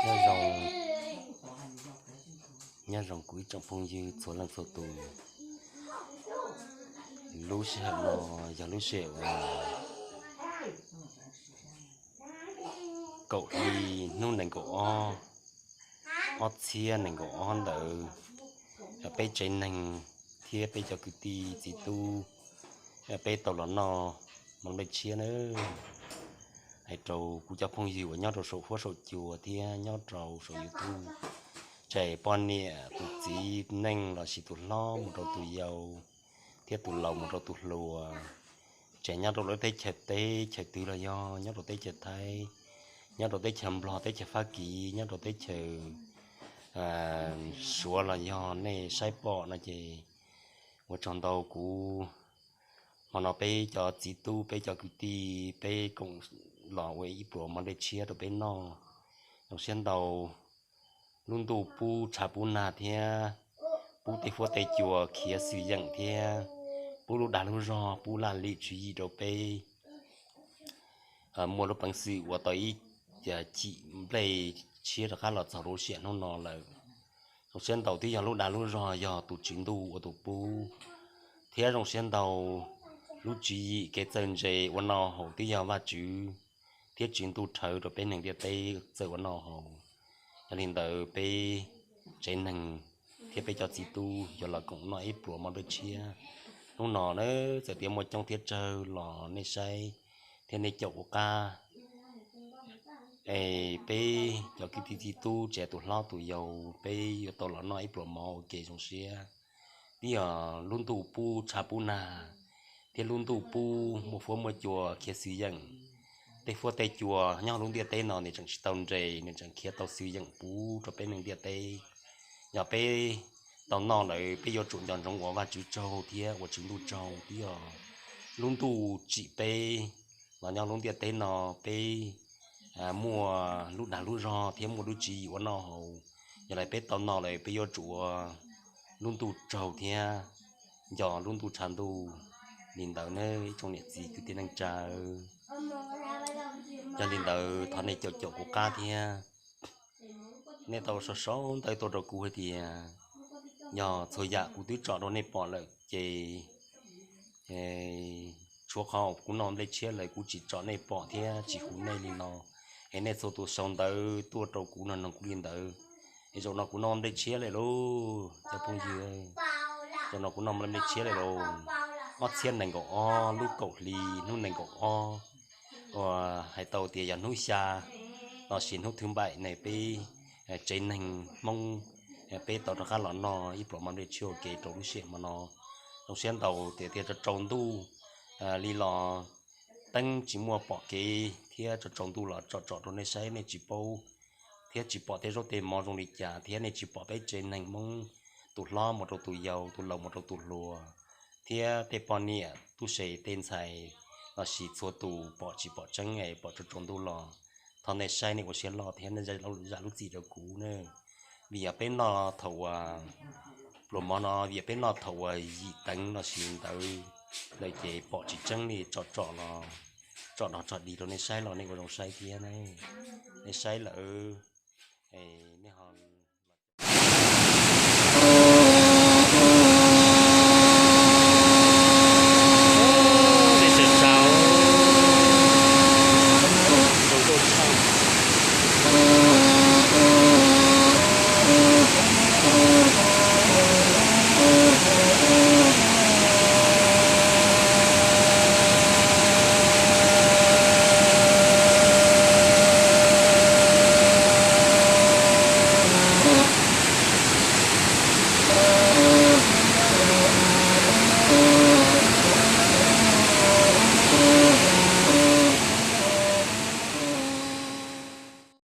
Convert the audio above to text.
Nyob zoo, nyob zoo kuv ib tsoom phooj ywg txhua leej txhua tus. Lub sij hawm no yog lub sij hawm uas kaum hli hnub nees nkaum ob, ob txhiab nees nkaum ob ntawd, peb tsev neeg thiab peb cov kwv tij txiv tub, peb tau los noj mov nplej tshiab nawb. Hais rau kuv cov phooj ywg uas nyob rau saum huab saum cua thiab nyob rau saum YouTube, tsis hais poj niam tus txiv neej lossis tus hlob mus rau tus yau, thiab tus laus mus rau tus hluas, tsis hais nyob rau lub teb chaws teb chaws twg los yog nyob rau teb chaws Thaib, nyob rau teb chaws Nplog, teb chaws Fab Kis, nyob rau teb chaws Suav los yog nej saib pom no ces ua tsaug ntau. Kuv hmo no peb cov txiv tub peb cov kwv tij peb koom los ua ib pluas mov nplej tshiab rau peb noj. Zoo siab ntau, lub ntuj pub tshav pub nag thiab pub tej huab tej cua khiav xwm yeem thiab pub lub dag lub zog pub laj lim tswv yim rau peb muaj lub peev xwm ua tau ib cim nplej tshiab rov qab los txog lub sij hawm hnub no lawm. Zoo siab ntau, twb yog lub dag lub zog yog tus Tswv Ntuj ua tus pub, thiab zoo siab ntau, lub tswv yim kev txawj ntse ua noj haus twb yog Vajtswv thiab Tswv Ntuj rhawv rau peb neeg ntiaj teb txawj ua noj haus. Yog li ntawd peb tsev neeg thiab peb cov txiv tub yuav los koom noj ib pluas mov nplej tshiab hnub no na. Txawm tias muaj coob thiab tsawg los nej saib thiab nej caum ua qab es peb cov kwv tij txiv tub tsis hais tus hlob tus yau peb yuav tau los noj ib pluas mov ua ke zoo siab. Twb yog lub ntuj pub tshav pub nag thiab lub ntuj pub muaj huab muaj cua khiav xwm yeem. Tej huab tej cua nyob lub ntiaj teb no nws tseem tsis tau nres, nws tseem khiav tau xwm yeem puv rau peb neeg ntiaj teb. Yog peb tau noj lawm peb yuav tsum nco ntsoov ua Vajtswv tsaug thiab ua Tswv Ntuj tsaug. Twb yog lub ntuj tsim peb los nyob lub ntiaj teb no, peb muaj lub dag lub zog thiab muaj lub tswv yim ua noj haus. Yog li peb tau noj lawm peb yuav tsum ua lub ntuj tsaug thiab nco lub ntuj tshav ntuj li ntawd ne ib tsoom niam txiv kwv tij neej tsa. Yog li ntawd thov nej caum caum kuv qab thiab. Nej tau sau sau ntawv tuaj rau kuv hais tias yog txhua yam kuv twb tsom rau nej pom lawm ces tshuav qhov kuv noj nplej tshiab lawm kuv tsis tsom nej pom thiab tsis hu nej li no. Es nej txhua tus sau ntawv tuaj rau kuv no nug kuv li ntawd, es zaum no kuv noj nplej tshiab lawm lauj cov phooj ywg. Zaum no kuv noj nplej tshiab lawm lauj. Ob txhiab nees nkaum ob lub kaum hli hnub nees nkaum ob uas hais tau tias yog hnub xya lossis hnub thứ bảy ne, peb tsev neeg Hmoob peb tau rov qab los noj ib pluas mov nplej tshiab ua ke rau lub sij hawm hmo no. Zoo siab ntau tias thiaj tsaus ntuj li los teeb tsis muaj pom kev thiab tsaus ntuj los tsom tsom rau nej saib nej tsis paub thiab tsis pom tej zaub tej mov zoo li cas thiab nej tsis pom peb tsev neeg Hmoob tus hlob mus rau tus yau, tus laus mus rau tus hluas, thiab tej poj niam tub se tej ntxhais lossis txhua tus pom tsis pom tseeb es pom tsaus tsaus ntuj los thov nej saib nej ua siab loj thiab nej zam lub txim rau kuv na. Vim yog peb noj thaum uas pluas mov no vim yog peb noj thaum uas yim teev lossis ntawd lawm ces pom tsis tseeb li, tsom tsom los tsom no tsom dig rau nej saib los nej ua zoo saib thiab ne. Nej saib lawm, nej ho